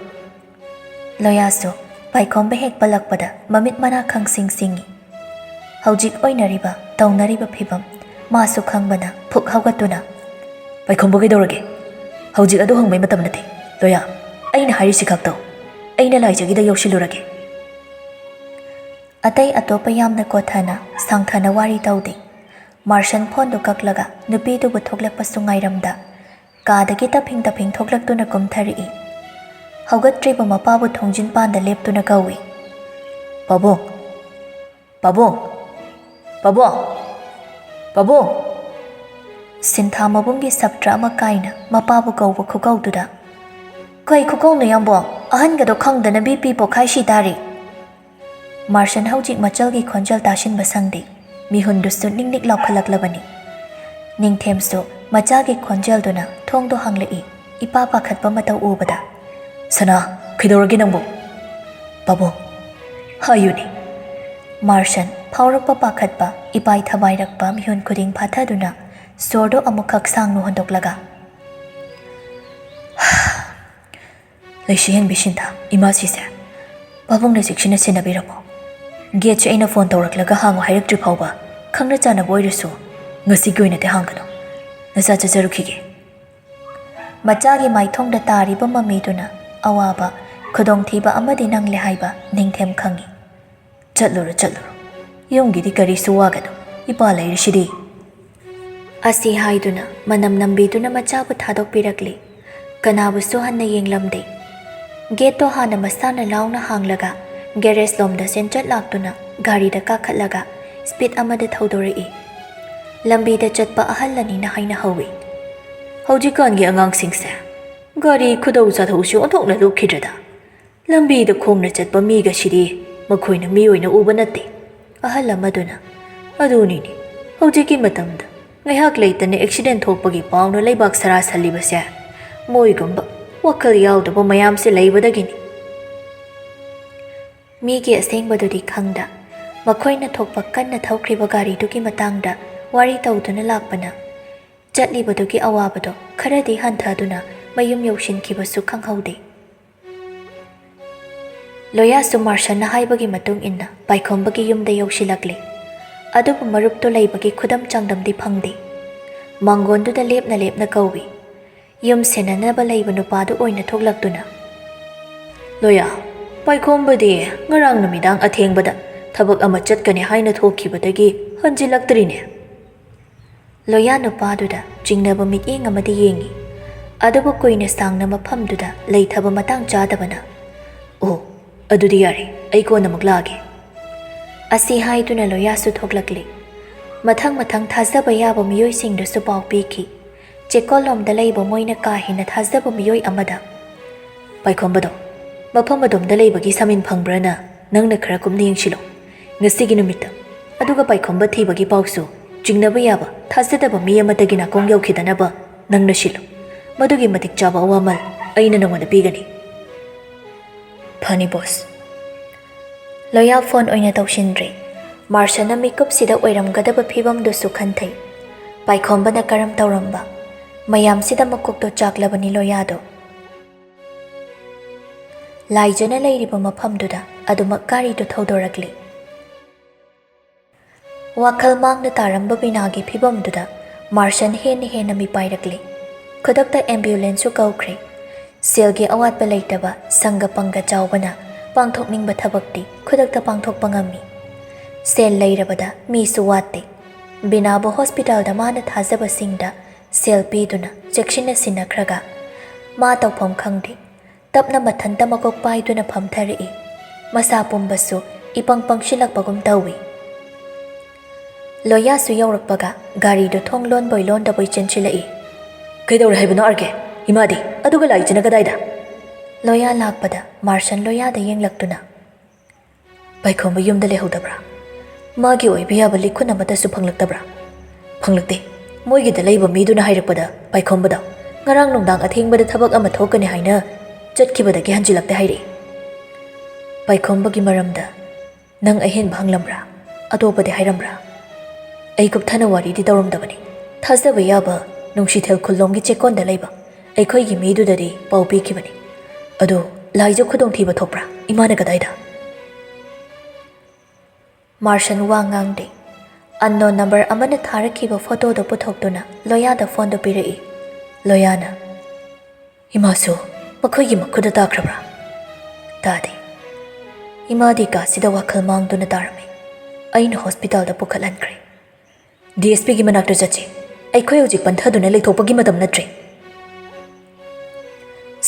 ꯂꯣꯌꯥꯁꯨ ꯄꯥꯏꯈꯣꯝꯕ ꯍꯦꯛ ꯄꯜꯂꯛꯄꯗ ꯃꯃꯤꯠ ꯃꯅꯥ ꯈꯪꯁꯤꯡ ꯁꯤꯡꯏ꯫ ꯍꯧꯖꯤꯛ ꯑꯣꯏꯅꯔꯤꯕ, ꯇꯧꯅꯔꯤꯕ ꯐꯤꯚꯝ ꯃꯥꯁꯨ ꯈꯪꯕꯅ ꯐꯨꯛ ꯍꯧꯒꯠꯇꯨꯅ, "ꯄꯥꯏꯈꯣꯝꯕ ꯀꯩꯗꯧꯔꯒꯦ? ꯍꯧꯖꯤꯛ ꯑꯗꯨ ꯍꯪꯕꯩ ꯃꯇꯝ ꯅꯠꯇꯦ, ꯂꯣꯌꯥ꯫ ꯑꯩꯅ ꯍꯥꯏꯔꯤꯁꯤ ꯈꯛ ꯇꯧ꯫ ꯑꯩꯅ ꯂꯥꯏꯖꯒꯤꯗ ꯌꯧꯁꯤꯜꯂꯨꯔꯒꯦ꯫" ꯑꯇꯩ ꯑꯇꯣꯞꯄ ꯌꯥꯝꯅ ꯀꯣꯊꯅ, ꯁꯥꯡꯊꯅ ꯋꯥꯔꯤ ꯇꯧꯗꯦ꯫ ꯃꯥꯔꯁꯟ ꯐꯣꯟꯗꯨ ꯀꯛꯂꯒ ꯅꯨꯄꯤꯗꯨꯕꯨ ꯊꯣꯛꯂꯛꯄꯁꯨ ꯉꯥꯏꯔꯝꯗ, ꯀꯥꯗꯒꯤ ꯇꯞꯐꯤꯡ ꯇꯞꯐꯤꯡ ꯊꯣꯛꯂꯛꯇꯨꯅ ꯀꯨꯝꯊꯔꯛꯏ꯫ ꯍꯧꯒꯠꯇ꯭ꯔꯤꯕ ꯃꯄꯥꯕꯨ ꯊꯣꯡꯖꯤꯟ ꯄꯥꯟꯗ ꯂꯦꯞꯇꯨꯅ ꯀꯧꯏ, "ꯄꯥꯕꯨꯡ! ꯄꯥꯕꯨꯡ! ꯄꯥꯕꯨꯡ! ꯄꯥꯕꯨꯡ!" ꯁꯤꯟꯊꯥ ꯃꯕꯨꯡꯒꯤ ꯁꯞꯇ꯭ꯔ ꯑꯃ ꯀꯥꯏꯅ ꯃꯄꯥꯕꯨ ꯀꯧꯕ ꯈꯨꯀꯧꯗꯨꯗ, "ꯀꯩ ꯈꯨꯀꯧꯅꯣ, ꯌꯥꯝꯕꯣꯡ? ꯑꯍꯟꯒꯗꯣ ꯈꯪꯗꯅ ꯕꯤ ꯄꯤ ꯄꯣꯛꯈꯥꯏ ꯁꯤ ꯇꯥꯔꯦ!" ꯃꯥꯔꯁꯟ ꯍꯧꯖꯤꯛ ꯃꯆꯜꯒꯤ ꯈꯣꯟꯖꯦꯜ ꯇꯥꯁꯤꯟꯕ ꯁꯪꯗꯦ꯫ ꯃꯤꯍꯨꯟꯗꯨꯁꯨ ꯅꯤꯛ ꯅꯤꯛ ꯂꯥꯎꯈꯠꯂꯛꯂꯕꯅꯤ꯫ ꯅꯤꯡꯊꯦꯝꯁꯨ ꯃꯆꯥꯒꯤ ꯈꯣꯟꯖꯦꯜꯗꯨꯅ ꯊꯣꯡꯗꯣ ꯍꯥꯡꯂꯛꯏ, ꯏꯄꯥ ꯄꯥꯈꯠꯄ ꯃꯇꯧ ꯎꯕꯗ꯫ "ꯁꯅꯥ, ꯀꯩꯗꯧꯔꯒꯦ ꯅꯪꯕꯨ?" "ꯄꯥꯕꯨꯡ, ꯍꯥꯏꯌꯨꯅꯦ!" ꯃꯥꯔꯁꯟ ꯐꯥꯎꯔꯛꯄ ꯄꯥꯈꯠꯄ, ꯏꯄꯥꯏ ꯊꯕꯥꯏꯔꯛꯄ ꯃꯤꯍꯨꯟ ꯈꯨꯗꯤꯡ ꯐꯥꯊꯗꯨꯅ ꯁꯣꯔꯗꯣ ꯑꯃꯨꯛꯈꯛ ꯁꯥꯡꯅ ꯍꯣꯟꯗꯣꯛꯂꯒ, "ꯂꯩꯁꯤ ꯍꯦꯟꯕꯤ ꯁꯤꯟꯊꯥ, ꯏꯃꯥꯁꯤꯁꯦ ꯄꯥꯕꯨꯡꯅ ꯆꯦꯛꯁꯤꯟꯅ ꯁꯦꯟꯅꯕꯤꯔꯝꯃꯣ꯫ ꯒꯦꯠꯁꯦ ꯑꯩꯅ ꯐꯣꯟ ꯇꯧꯔꯛꯂꯒ ꯍꯥꯡꯉꯨ ꯍꯥꯏꯔꯛꯇ꯭ꯔꯤ ꯐꯥꯎꯕ ꯈꯪꯅ ꯆꯥꯟꯅꯕ ꯑꯣꯏꯔꯁꯨ ꯉꯁꯤꯒꯤ ꯑꯣꯏꯅꯗꯤ ꯍꯥꯡꯒꯅꯨ꯫ ꯅꯆꯥ ꯆꯠꯆꯔꯨꯈꯤꯒꯦ꯫" ꯃꯆꯥꯒꯤ ꯃꯥꯏꯊꯣꯡꯗ ꯇꯥꯔꯤꯕ ꯃꯃꯤꯗꯨꯅ ꯑꯋꯥꯕ, ꯈꯨꯗꯣꯡꯊꯤꯕ ꯑꯃꯗꯤ ꯅꯪꯂꯦ ꯍꯥꯏꯕ ꯅꯤꯡꯊꯦꯝ ꯈꯪꯏ꯫ "ꯆꯠꯂꯨꯔꯣ, ꯆꯠꯂꯨꯔꯣ꯫ ꯌꯨꯝꯒꯤꯗꯤ ꯀꯔꯤꯁꯨ ꯋꯥꯒꯅꯨ꯫ ꯏꯄꯥ ꯂꯩꯔꯤꯁꯤꯗꯤ꯫" ꯑꯁꯤ ꯍꯥꯏꯗꯨꯅ ꯃꯅꯝ ꯅꯝꯕꯤꯗꯨꯅ ꯃꯆꯥꯕꯨ ꯊꯥꯗꯣꯛꯄꯤꯔꯛꯂꯤ꯫ ꯀꯅꯥꯕꯨꯁꯨ ꯍꯟꯅ ꯌꯦꯡꯂꯝꯗꯦ꯫ ꯒꯦꯠꯇꯣ ꯍꯥꯟꯅ ꯃꯁꯥꯅ ꯂꯥꯎꯅ ꯍꯥꯡꯂꯒ ꯒꯦꯔꯦꯖ ꯂꯣꯝꯗ ꯆꯦꯟꯆꯠ ꯂꯥꯛꯇꯨꯅ ꯒꯥꯔꯤꯗ ꯀꯥꯈꯠꯂꯒ ꯁ꯭ꯄꯤꯗ ꯑꯃꯗ ꯊꯧꯗꯣꯔꯛꯏ꯫ ꯂꯝꯕꯤꯗ ꯆꯠꯄ ꯑꯍꯜ ꯑꯅꯤꯅ ꯍꯥꯏꯅꯍꯧꯏ, "ꯍꯧꯖꯤꯛꯀꯥꯟꯒꯤ ꯑꯉꯥꯡꯁꯤꯡꯁꯦ ꯒꯥꯔꯤ ꯈꯨꯗꯧ ꯆꯥꯊꯣꯛꯁꯨ ꯑꯣꯟꯊꯣꯛꯅ ꯂꯨꯞꯈꯤꯗ꯭ꯔꯗ꯫ ꯂꯝꯕꯤꯗ ꯈꯣꯡꯅ ꯆꯠꯄ ꯃꯤꯒꯁꯤꯗꯤ ꯃꯈꯣꯏꯅ ꯃꯤ ꯑꯣꯏꯅ ꯎꯕ ꯅꯠꯇꯦ꯫" ꯑꯍꯜ ꯑꯃꯗꯨꯅ, "ꯑꯗꯨꯅꯤꯅꯦ, ꯍꯧꯖꯤꯛꯀꯤ ꯃꯇꯝꯗ ꯉꯥꯏꯍꯥꯛ ꯂꯩꯇꯅ ꯑꯦꯛꯁꯤꯗꯦꯟ ꯊꯣꯛꯄꯒꯤ ꯄꯥꯎꯅ ꯂꯩꯕꯥꯛ ꯁꯔꯥ ꯁꯜꯂꯤꯕꯁꯦ ꯃꯣꯏꯒꯨꯝꯕ ꯋꯥꯈꯜ ꯌꯥꯎꯗꯕ ꯃꯌꯥꯝꯁꯦ ꯂꯩꯕꯗꯒꯤꯅꯤ꯫" ꯃꯤꯒꯤ ꯑꯁꯦꯡꯕꯗꯨꯗꯤ ꯈꯪꯗ, ꯃꯈꯣꯏꯅ ꯊꯣꯛꯄ ꯀꯟꯅ ꯊꯧꯈ꯭ꯔꯤꯕ ꯒꯥꯔꯤꯗꯨꯒꯤ ꯃꯇꯥꯡꯗ ꯋꯥꯔꯤ ꯇꯧꯗꯨꯅ ꯂꯥꯛꯄꯅ ꯆꯠꯂꯤꯕꯗꯨꯒꯤ ꯑꯋꯥꯕꯗꯣ ꯈꯔꯗꯤ ꯍꯟꯊꯗꯨꯅ ꯃꯌꯨꯝ ꯌꯧꯁꯤꯟꯈꯤꯕꯁꯨ ꯈꯪꯍꯧꯗꯦ꯫ ꯂꯣꯌꯥꯁꯨ ꯃꯥꯔꯁꯟꯅ ꯍꯥꯏꯕꯒꯤ ꯃꯇꯨꯡ ꯏꯟꯅ ꯄꯥꯏꯈꯣꯝꯕꯒꯤ ꯌꯨꯝꯗ ꯌꯧꯁꯤꯜꯂꯛꯂꯦ꯫ ꯑꯗꯨꯕꯨ ꯃꯔꯨꯞꯇꯨ ꯂꯩꯕꯒꯤ ꯈꯨꯗꯝ ꯆꯥꯡꯗꯝꯗꯤ ꯐꯪꯗꯦ꯫ ꯃꯥꯡꯒꯣꯟꯗꯨꯗ ꯂꯦꯞꯅ ꯂꯦꯞꯅ ꯀꯧꯏ꯫ ꯌꯨꯝ ꯁꯦꯟꯅꯅꯕ ꯂꯩꯕ ꯅꯨꯄꯥꯗꯨ ꯑꯣꯏꯅ ꯊꯣꯛꯂꯛꯇꯨꯅ, "ꯂꯣꯌꯥ, ꯄꯥꯏꯈꯣꯝꯕꯗꯤ ꯉꯔꯥꯡ ꯅꯨꯃꯤꯗꯥꯡ ꯑꯊꯦꯡꯕꯗ ꯊꯕꯛ ꯑꯃ ꯆꯠꯀꯅꯤ ꯍꯥꯏꯅ ꯊꯣꯛꯈꯤꯕꯗꯒꯤ ꯍꯟꯖꯤꯜꯂꯛꯇ꯭ꯔꯤꯅꯦ?" ꯂꯣꯌꯥ ꯅꯨꯄꯥꯗꯨꯗ ꯆꯤꯡꯅꯕ ꯃꯤꯠꯌꯦꯡ ꯑꯃꯗꯤ ꯌꯦꯡꯏ꯫ ꯑꯗꯨꯕꯨ ꯀꯨꯏꯅ ꯁꯥꯡꯅ ꯃꯐꯝꯗꯨꯗ ꯂꯩꯊꯕ ꯃꯇꯥꯡ ꯆꯥꯗꯕꯅ, "ꯑꯣ, ꯑꯗꯨꯗꯤ ꯌꯥꯔꯦ, ꯑꯩ ꯀꯣꯟꯅ ꯑꯃꯨꯛ ꯂꯥꯛꯑꯒꯦ"꯫ ꯑꯁꯤ ꯍꯥꯏꯗꯨꯅ ꯂꯣꯌꯥꯁꯨ ꯊꯣꯛꯂꯛꯂꯤ꯫ ꯃꯊꯪ ꯃꯊꯪ ꯊꯥꯖꯕ ꯌꯥꯕ ꯃꯤꯑꯣꯏꯁꯤꯡꯗꯁꯨ ꯄꯥꯎ ꯄꯤꯈꯤ꯫ ꯆꯦꯛꯀꯣꯜꯂꯣꯝꯗ ꯂꯩꯕ ꯃꯣꯏꯅ ꯀꯥ ꯍꯦꯟꯅ ꯊꯥꯖꯕ ꯃꯤꯑꯣꯏ ꯑꯃꯗ, "ꯄꯥꯏꯈꯣꯝꯕꯗꯣ ꯃꯐꯝ ꯑꯗꯣꯝꯗ ꯂꯩꯕꯒꯤ ꯁꯥꯃꯤꯟ ꯐꯪꯕ꯭ꯔꯅ ꯅꯪꯅ ꯈꯔ ꯀꯨꯞꯅ ꯌꯦꯡꯁꯤꯜꯂꯣ꯫ ꯉꯁꯤꯒꯤ ꯅꯨꯃꯤꯠꯇ ꯑꯗꯨꯒ ꯄꯥꯏꯈꯣꯝꯕ ꯊꯤꯕꯒꯤ ꯄꯥꯎꯁꯨ ꯆꯤꯡꯅꯕ ꯌꯥꯕ, ꯊꯥꯖꯗꯕ ꯃꯤ ꯑꯃꯠꯇꯒꯤ ꯅꯥꯀꯣꯡ ꯌꯧꯈꯤꯗꯅꯕ ꯅꯪꯅ ꯁꯤꯜꯂꯨ꯫ ꯃꯗꯨꯒꯤ ꯃꯇꯤꯛ ꯆꯥꯕ ꯑꯋꯥꯃꯜ ꯑꯩꯅ ꯅꯉꯣꯟꯗ ꯄꯤꯒꯅꯤ"꯫ "ꯐꯅꯤ, ꯕꯣꯁ"꯫ ꯂꯣꯌꯥ ꯐꯣꯟ ꯑꯣꯏꯅ ꯇꯧꯁꯤꯟꯗ꯭ꯔꯦ꯫ ꯃꯥꯔꯁꯟꯅ ꯃꯤꯀꯨꯞꯁꯤꯗ ꯑꯣꯏꯔꯝꯒꯗꯕ ꯐꯤꯕꯝꯗꯨꯁꯨ ꯈꯟꯊꯩ꯫ ꯄꯥꯏꯈꯣꯝꯕꯅ ꯀꯔꯝ ꯇꯧꯔꯝꯕ? ꯃꯌꯥꯝꯁꯤꯗ ꯃꯀꯣꯛꯇꯣ ꯆꯥꯛꯂꯕꯅꯤ ꯂꯣꯌꯥꯗꯣ꯫ ꯂꯥꯏꯖꯅ ꯂꯩꯔꯤꯕ ꯃꯐꯝꯗꯨꯗ ꯑꯗꯨꯃꯛ ꯒꯥꯔꯤꯗꯨ ꯊꯧꯗꯣꯔꯛꯂꯤ꯫ ꯋꯥꯈꯜ ꯃꯥꯡꯅ ꯇꯥꯔꯝꯕ ꯕꯤꯅꯥꯒꯤ ꯐꯤꯕꯝꯗꯨꯗ ꯃꯥꯔꯁꯟ ꯍꯦꯟꯅ ꯍꯦꯟꯅ ꯃꯤꯄꯥꯏꯔꯛꯂꯤ꯫ ꯈꯨꯗꯛꯇ ꯑꯦꯝꯕꯨꯂꯦꯟꯁꯁꯨ ꯀꯧꯈ꯭ꯔꯦ꯫ ꯁꯦꯜꯒꯤ ꯑꯋꯥꯠꯄ ꯂꯩꯇꯕ ꯁꯪꯒ ꯄꯪꯒ ꯆꯥꯎꯕꯅ ꯄꯥꯡꯊꯣꯛꯅꯤꯡꯕ ꯊꯕꯛꯇꯤ ꯈꯨꯗꯛꯇ ꯄꯥꯡꯊꯣꯛꯄ ꯉꯝꯃꯤ꯫ ꯁꯦꯜ ꯂꯩꯔꯕꯗ ꯃꯤꯁꯨ ꯋꯥꯠꯇꯦ꯫ ꯕꯤꯅꯥꯕꯨ ꯍꯣꯁꯄꯤꯇꯥꯜꯗ ꯃꯥꯅ ꯊꯥꯖꯕꯁꯤꯡꯗ ꯁꯦꯜ ꯄꯤꯗꯨꯅ ꯆꯦꯛꯁꯤꯟꯅ ꯁꯤꯟꯅꯈ꯭ꯔꯒ ꯃꯥ ꯇꯧꯐꯝ ꯈꯪꯗꯦ꯫ ꯇꯞꯅ ꯃꯊꯟꯇ ꯃꯀꯣꯛ ꯄꯥꯏꯗꯨꯅ ꯐꯝꯊꯔꯛꯏ꯫ ꯃꯁꯥ ꯄꯨꯝꯕꯁꯨ ꯏꯄꯪ ꯄꯪꯁꯤꯜꯂꯛꯄꯒꯨꯝ ꯇꯧꯏ꯫ ꯂꯣꯌꯥꯁꯨ ꯌꯧꯔꯛꯄꯒ ꯒꯥꯔꯤꯗꯨ ꯊꯣꯡ ꯂꯣꯟꯕꯣꯏ ꯂꯣꯟꯗꯕꯣꯏ ꯆꯦꯟꯁꯤꯜꯂꯛꯏ꯫ "ꯀꯩꯗꯧꯔꯦ ꯍꯥꯏꯕꯅꯣ ꯑꯥꯔ ꯀꯦ? ꯏꯃꯥꯗꯤ? ꯑꯗꯨꯒ ꯂꯥꯏꯖꯅ ꯀꯗꯥꯏꯗ?" ꯂꯣꯌꯥ ꯂꯥꯛꯄꯗ ꯃꯥꯔꯁꯟ ꯂꯣꯌꯥꯗ ꯌꯦꯡꯂꯛꯇꯨꯅ, "ꯄꯥꯏꯈꯣꯝꯕ ꯌꯨꯝꯗ ꯂꯩꯍꯧꯗꯕ꯭ꯔꯥ? ꯃꯥꯒꯤ ꯑꯣꯏꯕ ꯌꯥꯕ ꯂꯤꯈꯨꯟ ꯑꯃꯠꯇꯁꯨ ꯐꯪꯂꯛꯇꯕ꯭ꯔꯥ?" "ꯐꯪꯂꯛꯇꯦ꯫ ꯃꯣꯏꯒꯤꯗ ꯂꯩꯕ ꯃꯤꯗꯨꯅ ꯍꯥꯏꯔꯛꯄꯗ ꯄꯥꯏꯈꯣꯝꯕꯗ ꯉꯔꯥꯡ ꯅꯨꯡꯗꯥꯡ ꯑꯊꯦꯡꯕꯗ ꯊꯕꯛ ꯑꯃ ꯊꯣꯛꯀꯅꯤ ꯍꯥꯏꯅ ꯆꯠꯈꯤꯕꯗꯒꯤ ꯍꯟꯖꯤꯜꯂꯛꯇꯦ ꯍꯥꯏꯔꯛꯏ"꯫ "ꯄꯥꯏꯈꯣꯝꯕꯒꯤ ꯃꯔꯝꯗ ꯅꯪ ꯑꯍꯦꯟꯕ ꯍꯪꯂꯝꯕ꯭ꯔꯥ? ꯑꯇꯣꯞꯄꯗꯤ ꯍꯥꯏꯔꯝꯕ꯭ꯔꯥ?" "ꯑꯩ ꯀꯨꯞꯊꯅ ꯋꯥꯔꯤꯗꯤ ꯇꯧꯔꯝꯗꯕꯅꯤ꯫ ꯊꯥꯖꯕ ꯌꯥꯕ ꯅꯨꯡꯁꯤꯊꯦꯜ ꯈꯨꯜꯂꯣꯝꯒꯤ ꯆꯦꯛꯀꯣꯟꯗ ꯂꯩꯕ ꯑꯩꯈꯣꯏꯒꯤ ꯃꯤꯗꯨꯗꯗꯤ ꯄꯥꯎ ꯄꯤꯈꯤꯕꯅꯤ꯫ ꯑꯗꯨ ꯂꯥꯏꯖꯨ ꯈꯨꯗꯣꯡꯊꯤꯕ ꯊꯣꯛꯄ꯭ꯔꯥ? ꯏꯃꯥꯅ ꯀꯗꯥꯏꯗ? ꯃꯥꯔꯁꯟ ꯋꯥ ꯉꯥꯡꯗꯦ꯫ ꯑꯟꯅꯣꯟ ꯅꯝꯕꯔ ꯑꯃꯅ ꯊꯥꯔꯛꯈꯤꯕ ꯐꯣꯇꯣꯗꯣ ꯄꯨꯊꯣꯛꯇꯨꯅ ꯂꯣꯌꯥꯗ ꯐꯣꯟꯗꯣ ꯄꯤꯔꯛꯏ꯫ ꯂꯣꯌꯥꯅ, "ꯏꯃꯥꯁꯨ ꯃꯈꯣꯏꯒꯤ ꯃꯈꯨꯠꯇ ꯇꯥꯈ꯭ꯔꯕ꯭ꯔꯥ?" "ꯇꯥꯗꯦ꯫ ꯏꯃꯥꯗꯤ ꯀꯥꯁꯤꯗ ꯋꯥꯈꯜ ꯃꯥꯡꯗꯨꯅ ꯇꯥꯔꯝꯃꯤ꯫ ꯑꯩꯅ ꯍꯣꯁꯄꯤꯇꯥꯜꯗ ꯄꯨꯈꯠꯍꯟꯈ꯭ꯔꯦ꯫ ꯗꯤ ꯑꯦꯁ ꯄꯤꯒꯤ ꯃꯅꯥꯛꯇ ꯆꯠꯁꯤ꯫ ꯑꯩꯈꯣꯏ ꯍꯧꯖꯤꯛ ꯄꯟꯊꯗꯨꯅ ꯂꯩꯊꯣꯛꯄꯒꯤ ꯃꯇꯝ ꯅꯠꯇ꯭ꯔꯦ꯫"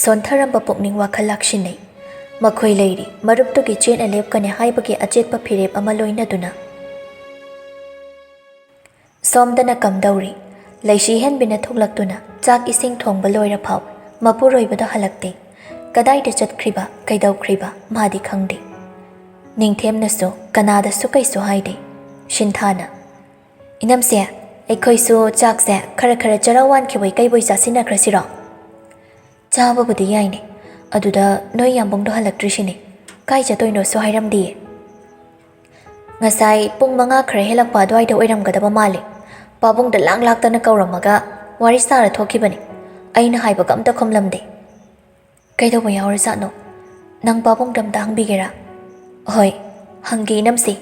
ꯁꯣꯟꯊꯔꯝꯕ ꯄꯨꯛꯅꯤꯡ ꯋꯥꯈꯜ ꯂꯥꯛꯁꯤꯟꯅꯩ꯫ ꯃꯈꯣꯏ ꯂꯩꯔꯤ, ꯃꯔꯨꯞꯇꯨꯒꯤ ꯆꯦꯠꯅ ꯂꯦꯞꯀꯅꯤ ꯍꯥꯏꯕꯒꯤ ꯑꯆꯦꯠꯄ ꯐꯤꯔꯦꯞ ꯑꯃ ꯂꯣꯏꯅꯗꯨꯅ꯫ ꯁꯣꯝꯗꯅ ꯀꯝꯗꯧꯔꯤ? ꯂꯩꯁꯤ ꯍꯦꯟꯕꯤꯅ ꯊꯣꯛꯂꯛꯇꯨꯅ ꯆꯥꯛ ꯏꯁꯤꯡ ꯊꯣꯡꯕ ꯂꯣꯏꯔ ꯐꯥꯎ ꯃꯄꯨꯔꯣꯏꯕꯗꯣ ꯍꯜꯂꯛꯇꯦ꯫ ꯀꯗꯥꯏꯗ ꯆꯠꯈ꯭ꯔꯤꯕ, ꯀꯩꯗꯧꯈ꯭ꯔꯤꯕ, ꯃꯥꯗꯤ ꯈꯪꯗꯦ꯫ ꯅꯤꯡꯊꯦꯝꯅꯁꯨ ꯀꯅꯥꯗꯁꯨ ꯀꯩꯁꯨ ꯍꯥꯏꯗꯦ꯫ ꯁꯤꯟꯊꯥꯅ, "ꯏꯅꯝꯁꯦ, ꯑꯩꯈꯣꯏꯁꯨ ꯆꯥꯛꯁꯦ ꯈꯔ ꯈꯔ ꯆꯔꯥ ꯋꯥꯟꯈꯤꯕꯣꯏ ꯀꯩꯕꯣꯏ ꯆꯥꯁꯤꯟꯅꯈ꯭ꯔꯁꯤꯔꯣ?" "ꯆꯥꯕꯕꯨꯗꯤ ꯌꯥꯏꯅꯦ꯫ ꯑꯗꯨꯗ ꯅꯣꯏ ꯌꯥꯝꯕꯨꯡꯗꯣ ꯍꯜꯂꯛꯇ꯭ꯔꯤꯁꯤꯅꯦ꯫ ꯀꯥꯏ ꯆꯠꯇꯣꯏꯅꯣꯁꯨ ꯍꯥꯏꯔꯝꯗꯤꯌꯦ꯫" "ꯉꯁꯥꯏ ꯄꯨꯡ ꯃꯉꯥ ꯈꯔ ꯍꯦꯜꯂꯛꯄ ꯑꯗꯨꯋꯥꯏꯗ ꯑꯣꯏꯔꯝꯒꯗꯕ ꯃꯥꯜꯂꯦ꯫ ꯄꯥꯕꯨꯡꯗ ꯂꯥꯡ ꯂꯥꯛꯇꯅ ꯀꯧꯔꯝꯃꯒ ꯋꯥꯔꯤ ꯁꯥꯔ ꯊꯣꯛꯈꯤꯕꯅꯤ꯫ ꯑꯩꯅ ꯍꯥꯏꯕꯒ ꯑꯝꯇ ꯈꯨꯝꯂꯝꯗꯦ꯫ ꯀꯩꯗꯧꯕ ꯌꯥꯎꯔꯖꯥꯠꯅꯣ? ꯅꯪ ꯄꯥꯕꯨꯡꯗ ꯑꯝꯇ ꯍꯪꯕꯤꯒꯦꯔꯥ?" "ꯍꯣꯏ, ꯍꯪꯒꯦ ꯏꯅꯝꯁꯦ꯫"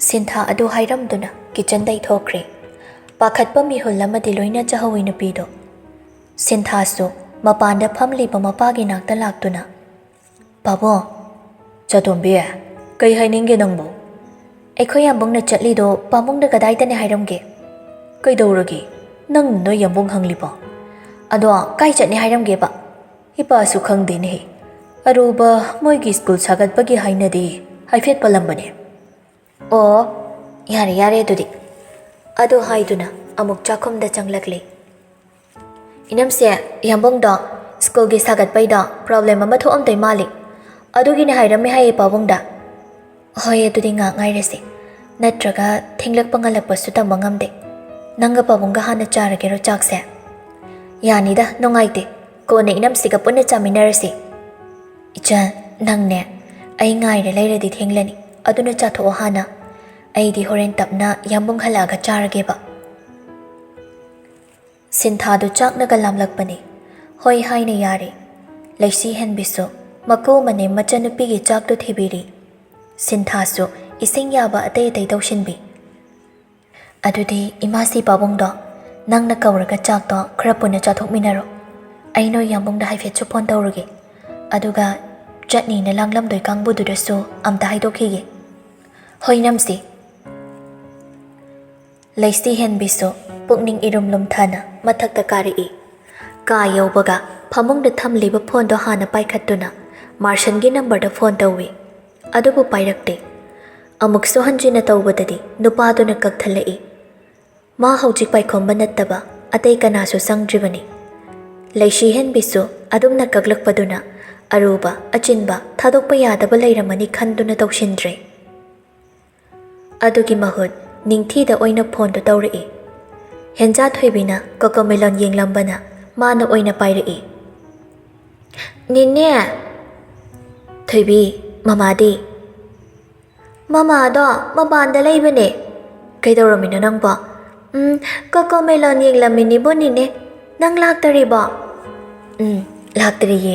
ꯁꯤꯟꯊꯥ ꯑꯗꯨ ꯍꯥꯏꯔꯝꯗꯨꯅ ꯀꯤꯆꯟꯗꯩ ꯊꯣꯛꯈ꯭ꯔꯦ꯫ ꯄꯥꯈꯠꯄ ꯃꯤꯍꯨꯜ ꯑꯃꯗꯤ ꯂꯣꯏꯅ ꯆꯥꯍꯧꯋꯤ ꯅꯨꯄꯤꯗꯣ꯫ ꯁꯤꯟꯊꯥꯁꯨ ꯃꯄꯥꯟꯗ ꯐꯝꯂꯤꯕ ꯃꯄꯥꯒꯤ ꯅꯥꯛꯇ ꯂꯥꯛꯇꯨꯅ, "ꯄꯥꯕꯨꯡ꯫" "ꯆꯥꯇꯣꯝꯕꯤ, ꯀꯩ ꯍꯥꯏꯅꯤꯡꯒꯦ ꯅꯪꯕꯨ?" "ꯑꯩꯈꯣꯏ ꯌꯥꯝꯕꯨꯡꯅ ꯆꯠꯂꯤꯗꯣ ꯄꯥꯕꯨꯡꯗ ꯀꯗꯥꯏꯗꯅꯦ ꯍꯥꯏꯔꯝꯒꯦ?" "ꯀꯩꯗꯧꯔꯒꯦ? ꯅꯪ ꯅꯣꯏ ꯌꯥꯝꯕꯨꯡ ꯍꯪꯂꯤꯕꯣ?" "ꯑꯗꯣ ꯀꯥꯏ ꯆꯠꯅꯤ ꯍꯥꯏꯔꯝꯒꯦꯕ?" "ꯏꯄꯥꯁꯨ ꯈꯪꯗꯦꯅꯦꯍꯦ꯫ ꯑꯔꯨꯕ ꯃꯣꯏꯒꯤ ꯁ꯭ꯀꯨꯜ ꯁꯥꯒꯠꯄꯒꯤ ꯍꯥꯏꯅꯗꯤ ꯍꯥꯏꯐꯦꯠ ꯄꯜꯂꯝꯕꯅꯦ꯫" "ꯑꯣ, ꯌꯥꯔꯦ, ꯌꯥꯔꯦ ꯑꯗꯨꯗꯤ꯫" ꯑꯗꯨ ꯍꯥꯏꯗꯨꯅ ꯑꯃꯨꯛ ꯆꯥꯛꯈꯨꯝꯗ ꯆꯪꯂꯛꯂꯦ꯫ "ꯏꯅꯝꯁꯦ, ꯌꯥꯝꯕꯨꯡꯗꯣ ꯁ꯭ꯀꯨꯜꯒꯤ ꯁꯥꯒꯠꯄꯩꯗꯣ ꯄ꯭ꯔꯣꯕ꯭ꯂꯦꯝ ꯑꯃ ꯊꯣꯛꯑꯝꯗꯣꯏ ꯃꯥꯜꯂꯤ꯫ ꯑꯗꯨꯒꯤꯅꯦ ꯍꯥꯏꯔꯝꯃꯦ ꯍꯥꯏꯌꯦ ꯄꯥꯕꯨꯡꯗ꯫" "ꯍꯣꯏ, ꯑꯗꯨꯗꯤ ꯉꯥꯏꯍꯥꯛ ꯉꯥꯏꯔꯁꯤ꯫ ꯅꯠꯇ꯭ꯔꯒ ꯊꯦꯡꯂꯛꯄ ꯉꯜꯂꯛꯄꯁꯨ ꯇꯝꯕ ꯉꯝꯗꯦ꯫ ꯅꯪꯒ ꯄꯥꯕꯨꯡꯒ ꯍꯥꯟꯅ ꯆꯥꯔꯒꯦꯔꯣ ꯆꯥꯛꯁꯦ?" "ꯌꯥꯅꯤꯗ, ꯅꯨꯡꯉꯥꯏꯇꯦ꯫ ꯀꯣꯟꯅ ꯏꯅꯝꯁꯤꯒ ꯄꯨꯟꯅ ꯆꯥꯃꯤꯟꯅꯔꯁꯤ꯫" "ꯏꯆꯟ, ꯅꯪꯅꯦ, ꯑꯩ ꯉꯥꯏꯔ ꯂꯩꯔꯗꯤ ꯊꯦꯡꯂꯅꯤ꯫ ꯑꯗꯨꯅ ꯆꯥꯊꯣꯛꯑꯣ ꯍꯥꯟꯅ꯫ ꯑꯩꯗꯤ ꯍꯣꯔꯦꯟ ꯇꯞꯅ ꯌꯥꯝꯕꯨꯡ ꯍꯜꯂꯛꯑꯒ ꯆꯥꯔꯒꯦꯕ꯫" ꯁꯤꯟꯊꯥꯗꯨ ꯆꯥꯛꯅꯒ ꯂꯥꯝꯂꯛꯄꯅꯤ꯫ ꯍꯣꯏ ꯍꯥꯏꯅ ꯌꯥꯔꯦ꯫ ꯂꯩꯁꯤ ꯍꯦꯟꯕꯤꯁꯨ ꯃꯀꯨ ꯃꯅꯦꯝ ꯃꯆꯟꯅꯨꯄꯤꯒꯤ ꯆꯥꯛꯇꯨ ꯊꯤꯕꯤꯔꯤ꯫ ꯁꯤꯟꯊꯥꯁꯨ ꯏꯁꯤꯡ ꯌꯥꯕ ꯑꯇꯩ ꯑꯇꯩ ꯇꯧꯁꯤꯟꯕꯤ꯫ "ꯑꯗꯨꯗꯤ ꯏꯃꯥꯁꯤ ꯄꯥꯕꯨꯡꯗꯣ ꯅꯪꯅ ꯀꯧꯔꯒ ꯆꯥꯛꯇꯣ ꯈꯔ ꯄꯨꯟꯅ ꯆꯥꯊꯣꯛꯃꯤꯟꯅꯔꯣ꯫ ꯑꯩ ꯅꯣꯏ ꯌꯥꯝꯕꯨꯡꯗ ꯍꯥꯏꯐꯦꯠꯁꯨ ꯐꯣꯟ ꯇꯧꯔꯨꯒꯦ꯫ ꯑꯗꯨꯒ ꯆꯠꯅꯤꯅ ꯂꯥꯡꯂꯝꯗꯣꯏ ꯀꯥꯡꯕꯨꯗꯨꯗꯁꯨ ꯑꯝꯇ ꯍꯥꯏꯗꯣꯛꯈꯤꯒꯦ꯫" "ꯍꯣꯏ ꯅꯝꯁꯤ꯫" ꯂꯩꯁꯤ ꯍꯦꯟꯕꯤꯁꯨ ꯄꯨꯛꯅꯤꯡ ꯏꯔꯨꯝ ꯂꯨꯝꯊꯅ ꯃꯊꯛꯇ ꯀꯥꯔꯛꯏ꯫ ꯀꯥ ꯌꯧꯕꯒ ꯐꯃꯨꯡꯗ ꯊꯝꯂꯤꯕ ꯐꯣꯟꯗꯣ ꯍꯥꯟꯅ ꯄꯥꯏꯈꯠꯇꯨꯅ ꯃꯥꯔꯁꯟꯒꯤ ꯅꯝꯕꯔꯗ ꯐꯣꯟ ꯇꯧꯏ꯫ ꯑꯗꯨꯕꯨ ꯄꯥꯏꯔꯛꯇꯦ꯫ ꯑꯃꯨꯛꯁꯨ ꯍꯟꯖꯤꯟꯅ ꯇꯧꯕꯗꯗꯤ ꯅꯨꯄꯥꯗꯨꯅ ꯀꯛꯊꯠꯂꯛꯏ꯫ ꯃꯥ ꯍꯧꯖꯤꯛ ꯄꯥꯏꯈꯣꯝꯕ ꯅꯠꯇꯕ ꯑꯇꯩ ꯀꯅꯥꯁꯨ ꯆꯪꯗ꯭ꯔꯤꯕꯅꯤ꯫ ꯂꯩꯁꯤ ꯍꯦꯟꯕꯤꯁꯨ ꯑꯗꯨꯝꯅ ꯀꯛꯂꯛꯄꯗꯨꯅ ꯑꯔꯨꯕ ꯑꯆꯤꯟꯕ ꯊꯥꯗꯣꯛꯄ ꯌꯥꯗꯕ ꯂꯩꯔꯝꯃꯅꯤ ꯈꯟꯗꯨꯅ ꯇꯧꯁꯤꯟꯗ꯭ꯔꯦ꯫ ꯑꯗꯨꯒꯤ ꯃꯍꯨꯠ ꯅꯤꯡꯊꯤꯗ ꯑꯣꯏꯅ ꯐꯣꯟꯗꯨ ꯇꯧꯔꯛꯏ꯫ ꯍꯦꯟꯖꯥ ꯊꯣꯏꯕꯤꯅ ꯀꯣꯀꯣꯃꯦꯂꯣꯟ ꯌꯦꯡꯂꯝꯕꯅ ꯃꯥꯅ ꯑꯣꯏꯅ ꯄꯥꯏꯔꯛꯏ꯫ "ꯅꯦꯅꯦ!" "ꯊꯣꯏꯕꯤ, ꯃꯃꯥꯗꯤ?" "ꯃꯃꯥꯗꯣ ꯃꯄꯥꯟꯗ ꯂꯩꯕꯅꯦ꯫" "ꯀꯩꯗꯧꯔꯝꯃꯤꯅꯣ ꯅꯪꯕꯣ?" "ꯎꯝ, ꯀꯣꯀꯣꯃꯦꯂꯣꯟ ꯌꯦꯡꯂꯝꯃꯤꯅꯤꯕꯣ ꯅꯦꯅꯦ꯫ ꯅꯪ ꯂꯥꯛꯇꯔꯤꯕꯣ?" "ꯎꯝ, ꯂꯥꯛꯇ꯭ꯔꯤꯌꯦ꯫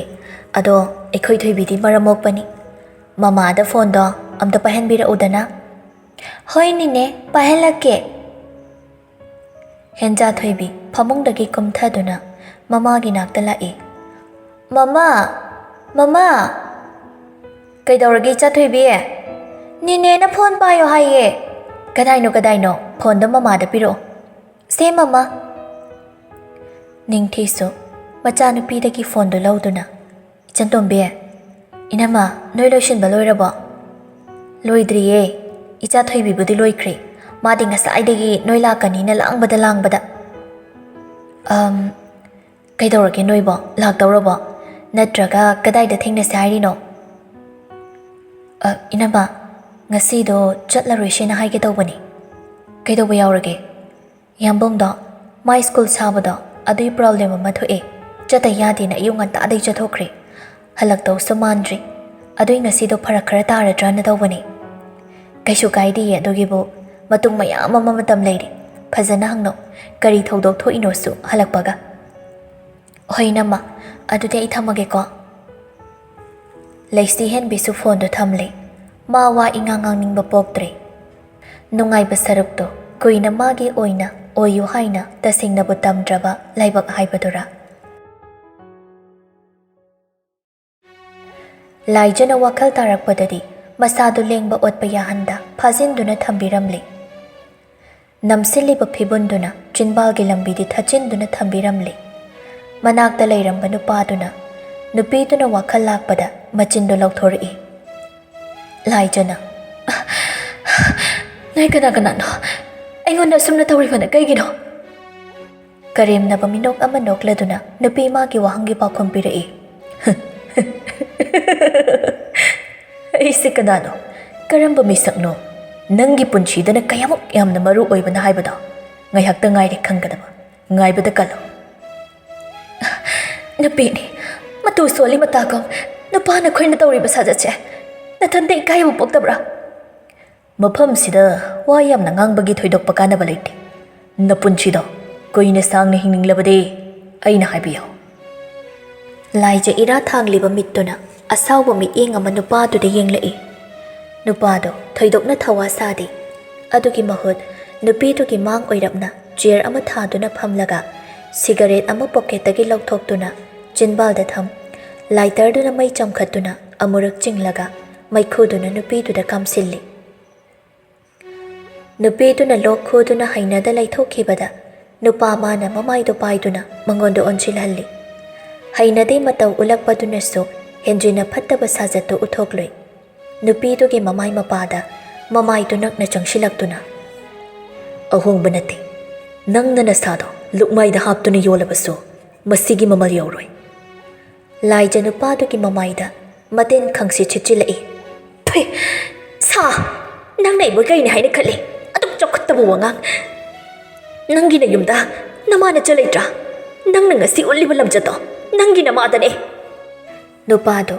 ꯑꯗꯣ ꯑꯩꯈꯣꯏ ꯊꯣꯏꯕꯤꯗꯤ ꯃꯔꯝ ꯃꯣꯛꯄꯅꯤ꯫ ꯃꯃꯥꯗ ꯐꯣꯟꯗꯣ ꯑꯝꯇ ꯄꯥꯏꯍꯟꯕꯤꯔꯛꯎꯗꯅ꯫" "ꯍꯣꯏ ꯅꯦꯅꯦ, ꯄꯥꯏꯍꯜꯂꯛꯀꯦ꯫" ꯍꯦꯟꯖꯥ ꯊꯣꯏꯕꯤ ꯐꯃꯨꯡꯗꯒꯤ ꯀꯨꯝꯊꯗꯨꯅ ꯃꯃꯥꯒꯤ ꯅꯥꯛꯇ ꯂꯥꯛꯏ꯫ "ꯃꯃꯥ! ꯃꯃꯥ!" "ꯀꯩꯗꯧꯔꯒꯦ, ꯏꯆꯥ ꯊꯣꯏꯕꯤ?" "ꯅꯦꯅꯦꯅ ꯐꯣꯟ ꯄꯥꯏꯌꯣ ꯍꯥꯏꯌꯦ꯫" "ꯀꯗꯥꯏꯅꯣ, ꯀꯗꯥꯏꯅꯣ? ꯐꯣꯟꯗꯣ ꯃꯃꯥꯗ ꯄꯤꯔꯛꯑꯣ꯫" "ꯁꯦ, ꯃꯃꯥ꯫" ꯅꯤꯡꯊꯤꯁꯨ ꯃꯆꯥꯅꯨꯄꯤꯗꯒꯤ ꯐꯣꯟꯗꯨ ꯂꯧꯗꯨꯅ, "ꯏꯆꯟꯇꯣꯝꯕꯤ, ꯏꯅꯝꯃ, ꯅꯣꯏ ꯂꯣꯏꯁꯤꯟꯕ ꯂꯣꯏꯔꯕꯣ?" "ꯂꯣꯏꯗ꯭ꯔꯤꯌꯦ꯫ ꯏꯆꯥ ꯊꯣꯏꯕꯤꯕꯨꯗꯤ ꯂꯣꯏꯈ꯭ꯔꯦ꯫ ꯃꯥꯗꯤ ꯉꯁꯥꯏꯗꯒꯤ ꯅꯣꯏ ꯂꯥꯛꯀꯅꯤꯅ ꯂꯥꯡꯕꯗ ꯂꯥꯡꯕꯗ꯫" "ꯑꯝ, ꯀꯩꯗꯧꯔꯒꯦ ꯅꯣꯏꯕꯣ? ꯂꯥꯛꯇꯧꯔꯕꯣ? ꯅꯠꯇ꯭ꯔꯒ ꯀꯗꯥꯏꯗ ꯊꯦꯡꯅꯁꯦ ꯍꯥꯏꯔꯤꯅꯣ?" "ꯑ, ꯏꯅꯝꯃ, ꯉꯁꯤꯗꯣ ꯆꯠꯂꯔꯣꯏꯁꯦꯅ ꯍꯥꯏꯒꯦ ꯇꯧꯕꯅꯤ꯫" "ꯀꯩꯗꯧꯕ ꯌꯥꯎꯔꯒꯦ?" "ꯌꯥꯝꯕꯨꯡꯗꯣ, ꯃꯥꯏ ꯁ꯭ꯀꯨꯜ ꯁꯥꯕꯗꯣ, ꯑꯗꯨꯏ ꯄ꯭ꯔꯣꯕ꯭ꯂꯦꯝ ꯑꯃ ꯊꯣꯛꯑꯦ꯫ ꯆꯠꯇ ꯌꯥꯗꯦꯅ ꯑꯌꯨꯛ ꯉꯟꯇꯥꯗꯩ ꯆꯠꯊꯣꯛꯈ꯭ꯔꯦ꯫ ꯍꯜꯂꯛꯇꯧꯁꯨ ꯃꯥꯟꯗ꯭ꯔꯤ꯫ ꯑꯗꯨꯏ ꯉꯁꯤꯗꯣ ꯐꯔꯛ ꯈꯔ ꯇꯥꯔꯗ꯭ꯔꯅ ꯇꯧꯕꯅꯦ꯫" "ꯀꯩꯁꯨ ꯀꯥꯏꯗꯤꯌꯦ ꯑꯗꯨꯒꯤꯕꯨ꯫ ꯃꯇꯨꯡ ꯃꯌꯥꯝ ꯑꯃ ꯃꯇꯝ ꯂꯩꯔꯤ꯫ ꯐꯖꯅ ꯍꯪꯅꯧ, ꯀꯔꯤ ꯊꯧꯗꯣꯛ ꯊꯣꯛꯏꯅꯣꯁꯨ ꯍꯜꯂꯛꯄꯒ꯫ "ꯍꯣꯏ ꯏꯅꯝꯃ, ꯑꯗꯨꯗꯤ ꯑꯩ ꯊꯝꯃꯒꯦꯀꯣ꯫" ꯂꯩꯁꯤꯍꯦꯟꯕꯤꯁꯨ ꯐꯣꯟꯗꯣ ꯊꯝꯂꯦ꯫ ꯃꯥ ꯋꯥ ꯏꯉꯥꯡ ꯉꯥꯡꯅꯤꯡꯕ ꯄꯣꯛꯇ꯭ꯔꯦ꯫ ꯅꯨꯡꯉꯥꯏꯕ ꯁꯔꯨꯛꯇꯣ ꯀꯨꯏꯅ ꯃꯥꯒꯤ ꯑꯣꯏꯅ ꯑꯣꯏꯌꯨ ꯍꯥꯏꯅ ꯇꯁꯦꯡꯅꯕꯨ ꯇꯝꯗ꯭ꯔꯕ ꯂꯥꯏꯕꯛ ꯍꯥꯏꯕꯗꯨꯔꯥ? ꯂꯥꯏꯖꯅ ꯋꯥꯈꯜ ꯇꯥꯔꯛꯄꯗꯗꯤ ꯃꯁꯥꯗꯨ ꯂꯦꯡꯕ ꯑꯣꯠꯄ ꯌꯥꯍꯟꯗ ꯐꯥꯖꯤꯟꯗꯨꯅ ꯊꯝꯕꯤꯔꯝꯂꯦ꯫ ꯅꯝꯁꯤꯜꯂꯤꯕ ꯐꯤꯕꯨꯟꯗꯨꯅ ꯆꯤꯟꯕꯥꯜꯒꯤ ꯂꯝꯕꯤꯗꯤ ꯊꯠꯆꯤꯟꯗꯨꯅ ꯊꯝꯕꯤꯔꯝꯂꯦ꯫ ꯃꯅꯥꯛꯇ ꯂꯩꯔꯝꯕ ꯅꯨꯄꯥꯗꯨꯅ ꯅꯨꯄꯤꯗꯨꯅ ꯋꯥꯈꯜ ꯂꯥꯛꯄꯗ ꯃꯆꯤꯟꯗꯨ ꯂꯧꯊꯣꯔꯛꯏ꯫ ꯂꯥꯏꯖꯅ, "ꯅꯣꯏ ꯀꯅꯥ ꯀꯅꯥꯅꯣ? ꯑꯩꯉꯣꯟꯗ ꯑꯁꯨꯝꯅ ꯇꯧꯔꯤꯕꯅ ꯀꯩꯒꯤꯅꯣ?" ꯀꯔꯦꯝꯅꯕ ꯃꯤꯅꯣꯛ ꯑꯃ ꯅꯣꯛꯂꯗꯨꯅ ꯅꯨꯄꯤ ꯃꯥꯒꯤ ꯋꯥꯍꯪꯒꯤ ꯄꯥꯎꯈꯨꯝ ꯄꯤꯔꯛꯏ꯫ "ꯑꯩꯁꯦ ꯀꯅꯥꯅꯣ? ꯀꯔꯝꯕ ꯃꯤꯁꯛꯅꯣ? ꯅꯪꯒꯤ ꯄꯨꯟꯁꯤꯗꯅ ꯀꯌꯥꯃꯨꯛ ꯌꯥꯝꯅ ꯃꯔꯨ ꯑꯣꯏꯕꯅ ꯍꯥꯏꯕꯗꯣ ꯉꯥꯏꯍꯥꯛꯇ ꯉꯥꯏꯔꯦ ꯈꯪꯒꯗꯕ꯫ ꯉꯥꯏꯕꯗ ꯀꯜꯂꯨ꯫" "ꯅꯨꯄꯤꯅꯤ, ꯃꯇꯨ ꯁꯣꯜꯂꯤ ꯃꯇꯥꯒꯨꯝ ꯅꯨꯄꯥꯅ ꯑꯩꯈꯣꯏꯅ ꯇꯧꯔꯤꯕ ꯁꯥꯖꯠꯁꯦ ꯅꯊꯟꯇ ꯏꯀꯥꯏꯕ ꯄꯣꯛꯇꯕ꯭ꯔꯥ?" "ꯃꯐꯝꯁꯤꯗ ꯋꯥ ꯌꯥꯝꯅ ꯉꯥꯡꯕꯒꯤ ꯊꯣꯏꯗꯣꯛꯄ ꯀꯥꯟꯅꯕ ꯂꯩꯇꯦ꯫ ꯅꯄꯨꯟꯁꯤꯗꯣ ꯀꯨꯏꯅ ꯁꯥꯡꯅ ꯍꯤꯡꯅꯤꯡꯂꯕꯗꯤ ꯑꯩꯅ ꯍꯥꯏꯕꯤꯌꯨ꯫" ꯂꯥꯏꯖ ꯏꯔꯥ ꯊꯥꯡꯂꯤꯕ ꯃꯤꯠꯇꯨꯅ ꯑꯁꯥꯎꯕ ꯃꯤꯠꯌꯦꯡ ꯑꯃ ꯅꯨꯄꯥꯗꯨꯗ ꯌꯦꯡꯂꯛꯏ꯫ ꯅꯨꯄꯥꯗꯣ ꯊꯣꯏꯗꯣꯛꯅ ꯊꯋꯥ ꯁꯥꯗꯦ꯫ ꯑꯗꯨꯒꯤ ꯃꯍꯨꯠ ꯅꯨꯄꯤꯗꯨꯒꯤ ꯃꯥꯡ ꯑꯣꯏꯔꯞꯅ ꯆꯤꯌꯔ ꯑꯃ ꯊꯥꯗꯨꯅ ꯐꯝꯂꯒ ꯁꯤꯒꯔꯦꯠ ꯑꯃ ꯄꯣꯀꯦꯠꯇꯒꯤ ꯂꯧꯊꯣꯛꯇꯨꯅ ꯆꯤꯟꯕꯥꯜꯗ ꯊꯝ, ꯂꯥꯏꯇꯔꯗꯨꯅ ꯃꯩ ꯆꯪꯈꯠꯇꯨꯅ ꯑꯃꯨꯔꯛ ꯆꯤꯡꯂꯒ ꯃꯩꯈꯨꯗꯨꯅ ꯅꯨꯄꯤꯗꯨꯗ ꯀꯥꯝꯁꯤꯜꯂꯤ꯫ ꯅꯨꯄꯤꯗꯨꯅ ꯂꯣꯛ ꯈꯨꯗꯨꯅ ꯍꯩꯅꯗ ꯂꯩꯊꯣꯛꯈꯤꯕꯗ ꯅꯨꯄꯥ ꯃꯥꯅ ꯃꯃꯥꯏꯗꯨ ꯄꯥꯏꯗꯨꯅ ꯃꯉꯣꯟꯗ ꯑꯣꯟꯁꯤꯜꯍꯜꯂꯤ꯫ ꯍꯩꯅꯗꯦ ꯃꯇꯧ ꯎꯠꯂꯛꯄꯗꯨꯅꯁꯨ ꯍꯦꯟꯖꯤꯟꯅ ꯐꯠꯇꯕ ꯁꯥꯖꯠꯇꯨ ꯎꯠꯊꯣꯛꯂꯨꯏ꯫ ꯅꯨꯄꯤꯗꯨꯒꯤ ꯃꯃꯥꯏ ꯃꯄꯥꯗ ꯃꯃꯥꯏꯗꯨ ꯅꯛꯅ ꯆꯪꯁꯤꯜꯂꯛꯇꯨꯅ, "ꯑꯍꯣꯡꯕ ꯅꯠꯇꯦ꯫ ꯅꯪꯅ ꯅꯁꯥꯗꯣ ꯂꯨꯛꯃꯥꯏꯗ ꯍꯥꯞꯇꯨꯅ ꯌꯣꯜꯂꯕꯁꯨ ꯃꯁꯤꯒꯤ ꯃꯃꯜ ꯌꯧꯔꯣꯏ꯫" ꯂꯥꯏꯖ ꯅꯨꯄꯥꯗꯨꯒꯤ ꯃꯃꯥꯏꯗ ꯃꯇꯤꯟ ꯈꯪꯁꯤ ꯁꯤꯠꯆꯤꯜꯂꯛꯏ꯫ "ꯊꯨꯏ! ꯁꯥ! ꯅꯪꯅ ꯑꯩꯕꯨ ꯀꯩꯅꯤ ꯍꯥꯏꯅ ꯈꯜꯂꯤ? ꯑꯗꯨꯛ ꯆꯥꯎꯈꯠꯇꯕ ꯋꯥꯉꯥꯡ! ꯅꯪꯒꯤ ꯅꯌꯨꯝꯗ ꯅꯃꯥ ꯅꯆꯥ ꯂꯩꯇ꯭ꯔꯥ? ꯅꯪꯅ ꯉꯁꯤ ꯎꯠꯂꯤꯕ ꯂꯝꯆꯠꯇꯣ ꯅꯪꯒꯤ ꯅꯃꯥꯗꯅꯦ!" ꯅꯨꯄꯥꯗꯣ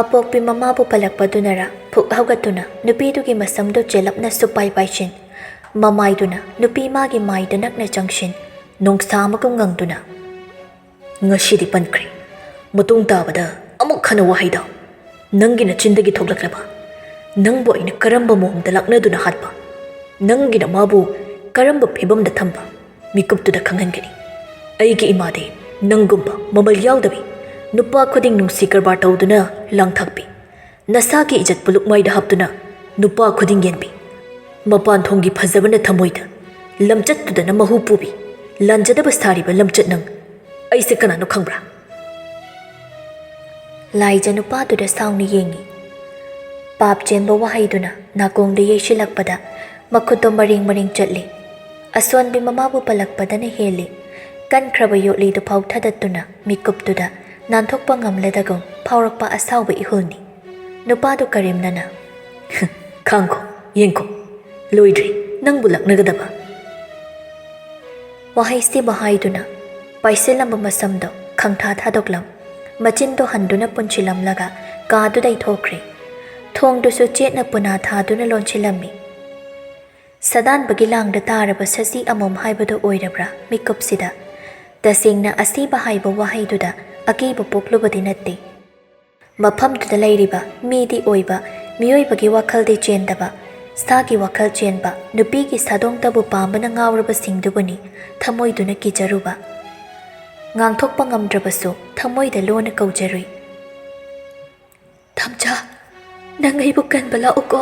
ꯑꯄꯣꯛꯄꯤ ꯃꯃꯥꯕꯨ ꯄꯜꯂꯛꯄꯗꯨꯅꯔ ꯐꯨꯛ ꯍꯧꯒꯠꯇꯨꯅ ꯅꯨꯄꯤꯗꯨꯒꯤ ꯃꯁꯝꯗꯨ ꯆꯦꯂꯞꯅ ꯁꯨꯞꯄꯥꯏ ꯄꯥꯏꯁꯤꯟ ꯃꯃꯥꯏꯗꯨꯅ ꯅꯨꯄꯤ ꯃꯥꯒꯤ ꯃꯥꯏꯗ ꯅꯛꯅ ꯆꯪꯁꯤꯟ, ꯅꯣꯡꯁꯥ ꯑꯃꯒꯨꯝ ꯉꯪꯗꯨꯅ, "ꯉꯁꯤꯗꯤ ꯄꯟꯈ꯭ꯔꯦ꯫ ꯃꯇꯨꯡ ꯇꯥꯕꯗ ꯑꯃꯨꯛ ꯍꯟꯅ ꯋꯥꯍꯩꯗꯣ ꯅꯪꯒꯤ ꯅꯆꯤꯟꯗꯒꯤ ꯊꯣꯛꯂꯛꯂꯕ, ꯅꯪꯕꯨ ꯑꯩꯅ ꯀꯔꯝꯕ ꯃꯑꯣꯡꯗ ꯂꯥꯛꯅꯗꯨꯅ ꯍꯥꯠꯄ, ꯅꯪꯒꯤꯅ ꯃꯥꯕꯨ ꯀꯔꯝꯕ ꯐꯤꯕꯝꯗ ꯊꯝꯕ, ꯃꯤꯀꯨꯞꯇꯨꯗ ꯈꯪꯍꯟꯒꯅꯤ꯫ ꯑꯩꯒꯤ ꯏꯃꯥꯗꯤ ꯅꯪꯒꯨꯝꯕ ꯃꯃꯜ ꯌꯥꯎꯗꯕꯤ, ꯅꯨꯄꯥ ꯈꯨꯗꯤꯡ ꯅꯨꯡꯁꯤ ꯀꯔꯕꯥꯔ ꯇꯧꯗꯨꯅ ꯂꯥꯡꯊꯥꯛꯄꯤ, ꯅꯁꯥꯒꯤ ꯏꯖꯠꯄꯨ ꯂꯨꯛꯃꯥꯏꯗ ꯍꯥꯞꯇꯨꯅ ꯅꯨꯄꯥ ꯈꯨꯗꯤꯡ ꯌꯦꯟꯕꯤ, ꯃꯄꯥꯟ ꯊꯣꯡꯒꯤ ꯐꯖꯕꯅ ꯊꯃꯣꯏꯗ ꯂꯝꯆꯠꯇꯨꯗꯅ ꯃꯍꯨ ꯄꯨꯕꯤ, ꯂꯥꯟꯖꯗꯕ ꯁꯥꯔꯤꯕ ꯂꯝꯆꯠ ꯅꯪ, ꯑꯩꯁꯦ ꯀꯅꯥꯅꯣ ꯈꯪꯕ꯭ꯔꯥ?" ꯂꯥꯏꯖ ꯅꯨꯄꯥꯗꯨꯗ ꯁꯥꯎꯅ ꯌꯦꯡꯉꯤ꯫ ꯄꯥꯞ ꯆꯦꯟꯕ ꯋꯥꯍꯩꯗꯨꯅ ꯅꯥꯀꯣꯡꯗ ꯌꯩꯁꯤꯜꯂꯛꯄꯗ ꯃꯈꯨꯠꯇꯣ ꯃꯔꯦꯡ ꯃꯔꯦꯡ ꯆꯠꯂꯤ꯫ ꯑꯁꯣꯟꯕꯤ ꯃꯃꯥꯕꯨ ꯄꯜꯂꯛꯄꯗꯅ ꯍꯦꯜꯂꯤ꯫ ꯀꯟꯈ꯭ꯔꯕ ꯌꯣꯠꯂꯤꯗꯨ ꯐꯥꯎ ꯊꯗꯠꯇꯨꯅ ꯃꯤꯀꯨꯞꯇꯨꯗ ꯅꯥꯟꯊꯣꯛꯄ ꯉꯝꯂꯗꯒꯨꯝ ꯐꯥꯎꯔꯛꯄ ꯑꯁꯥꯎꯕ ꯏꯍꯨꯜꯅꯤ꯫ ꯅꯨꯄꯥꯗꯨ ꯀꯔꯦꯝꯅꯅ, "ꯈꯥꯡꯈꯣ, ꯌꯦꯡꯈꯣ, ꯂꯣꯏꯗ꯭ꯔꯤ, ꯅꯪꯕꯨ ꯂꯛꯅꯒꯗꯕ"꯫ ꯋꯥꯍꯩꯁꯤꯕꯨ ꯍꯥꯏꯗꯨꯅ ꯄꯥꯏꯁꯤꯜꯂꯝꯕ ꯃꯁꯝꯗꯣ ꯈꯪꯊꯥ ꯊꯥꯗꯣꯛꯂꯝ, ꯃꯆꯤꯟꯗꯣ ꯍꯟꯗꯨꯅ ꯄꯨꯟꯁꯤꯜꯂꯝꯂꯒ ꯀꯥꯗꯨꯗꯩ ꯊꯣꯛꯈ꯭ꯔꯦ꯫ ꯊꯣꯡꯗꯨꯁꯨ ꯆꯦꯠꯅ ꯄꯨꯅꯥ ꯊꯥꯗꯨꯅ ꯂꯣꯟꯁꯤꯜꯂꯝꯃꯤ꯫ ꯁꯗꯥꯟꯕꯒꯤ ꯂꯥꯡꯗ ꯇꯥꯔꯕ ꯁꯖꯤ ꯑꯃꯣꯝ ꯍꯥꯏꯕꯗꯨ ꯑꯣꯏꯔꯕ꯭ꯔꯥ ꯃꯤꯀꯨꯞꯁꯤꯗ? ꯇꯁꯦꯡꯅ ꯑꯁꯤꯕ ꯍꯥꯏꯕ ꯋꯥꯍꯩꯗꯨꯗ ꯑꯀꯤꯕ ꯄꯣꯛꯂꯨꯕꯗꯤ ꯅꯠꯇꯦ꯫ ꯃꯐꯝꯗꯨꯗ ꯂꯩꯔꯤꯕ ꯃꯤꯗꯤ ꯑꯣꯏꯕ, ꯃꯤꯑꯣꯏꯕꯒꯤ ꯋꯥꯈꯜꯗꯤ ꯆꯦꯟꯗꯕ, ꯁꯥꯒꯤ ꯋꯥꯈꯜ ꯆꯦꯟꯕ ꯅꯨꯄꯤꯒꯤ ꯁꯥꯗꯣꯡꯇꯕꯨ ꯄꯥꯝꯕꯅ ꯉꯥꯎꯔꯕꯁꯤꯡꯗꯨꯕꯨꯅꯤ ꯊꯃꯣꯏꯗꯨꯅ ꯀꯤꯖꯔꯨꯕ꯫ ꯉꯥꯡꯊꯣꯛꯄ ꯉꯝꯗ꯭ꯔꯕꯁꯨ ꯊꯃꯣꯏꯗ ꯂꯣꯟꯅ ꯀꯧꯖꯔꯨꯏ꯫ "ꯊꯝꯆꯥ, ꯅꯪ ꯑꯩꯕꯨ ꯀꯟꯕ ꯂꯥꯛꯎꯀꯣ"꯫